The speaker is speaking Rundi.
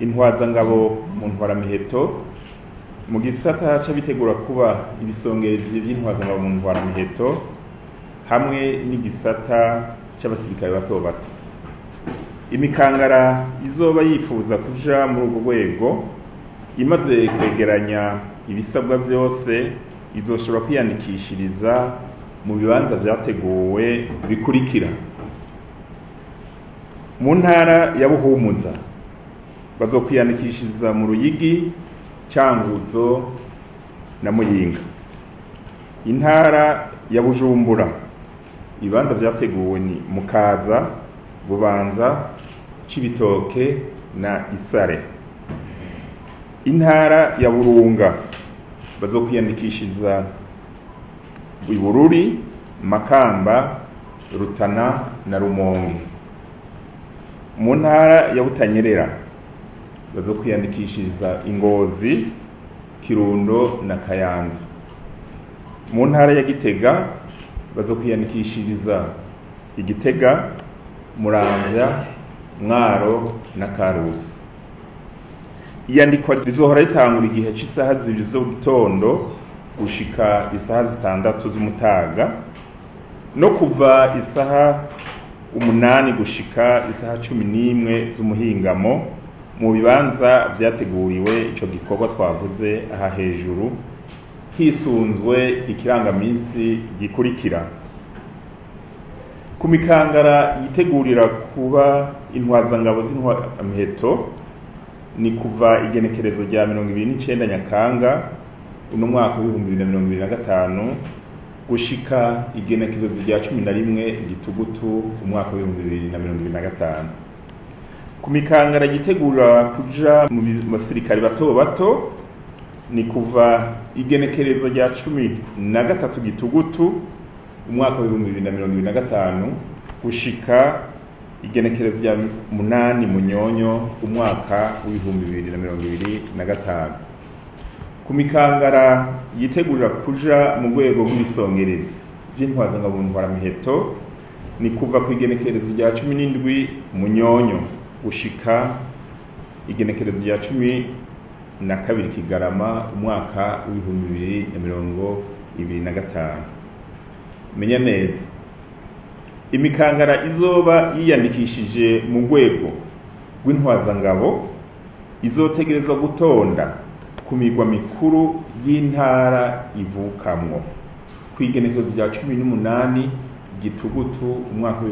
Intwazangabo mu ntwaramiheto, mu gisata c'abitegura kuba ibisongerezi vy'intwazangabo mu ntwaramiheto, hamwe n'igisata c'abasirikare bato bato. Imikangara izoba yifuza kuja muri urwo rwego imaze kwegeranya ibisabwa vyose izoshobora kwiyandikishiriza mu bibanza vyateguwe bikurikira: mu ntara ya Buhumuza bazokwiyandikishiriza mu Ruyigi, Cankuzo na Muyinga. Intara ya Bujumbura ibibanza vyateguwe ni Mukaza, Bubanza, Cibitoke na Isare. Intara ya Burunga bazokwiyandikishiriza Ibururi, Makamba, Rutana na Rumonge. Mu ntara ya Butanyerera bazokwiyandikishiriza Ingozi, Kirundo na Kayanza. Mu ntara ya Gitega bazokwiyandikishiriza Igitega, Muramvya, Mwaro na Karusi. Iyandikwa rizohora ritangura igihe c'isaha 2 zo gitondo gushika isaha 6 z'umutaga, no kuva isaha 8 gushika isaha 11 z'umuhingamo mu bibanza vyateguriwe ico gikorwa twavuze aha hejuru, hisunzwe ikirangaminsi gikurikira. Ku mikangara yitegurira kuba intwazangabo z'intwaramiheto ni kuva igenekerezo rya 29 Nyakanga uno mwaka w'2025 gushika igenekerezo rya 11 Gitugutu umwaka w'2025. Ku mikangara yitegura kuja mu basirikare bato bato ni kuva igenekerezo rya 13 Gitugutu umwaka w'2025 gushika igenekerezo rya 8 Munyonyo umwaka w'2025. Ku mikangara yitegurira kuja mu rwego rw'ibisongerezi vy'intwazangabo mu ntwaramiheto ni kuva ku igenekerezo rya 17 Munyonyo gushika igenekerezo rya 12 Kigarama umwaka w'2025. Menya neza, imikangara izoba yiyandikishije mu rwego rw'intwazangabo izotegerezwa gutonda ku migwa mikuru y'intara ivukamwo kw'igenekerezo rya 18 Gitugutu umwaka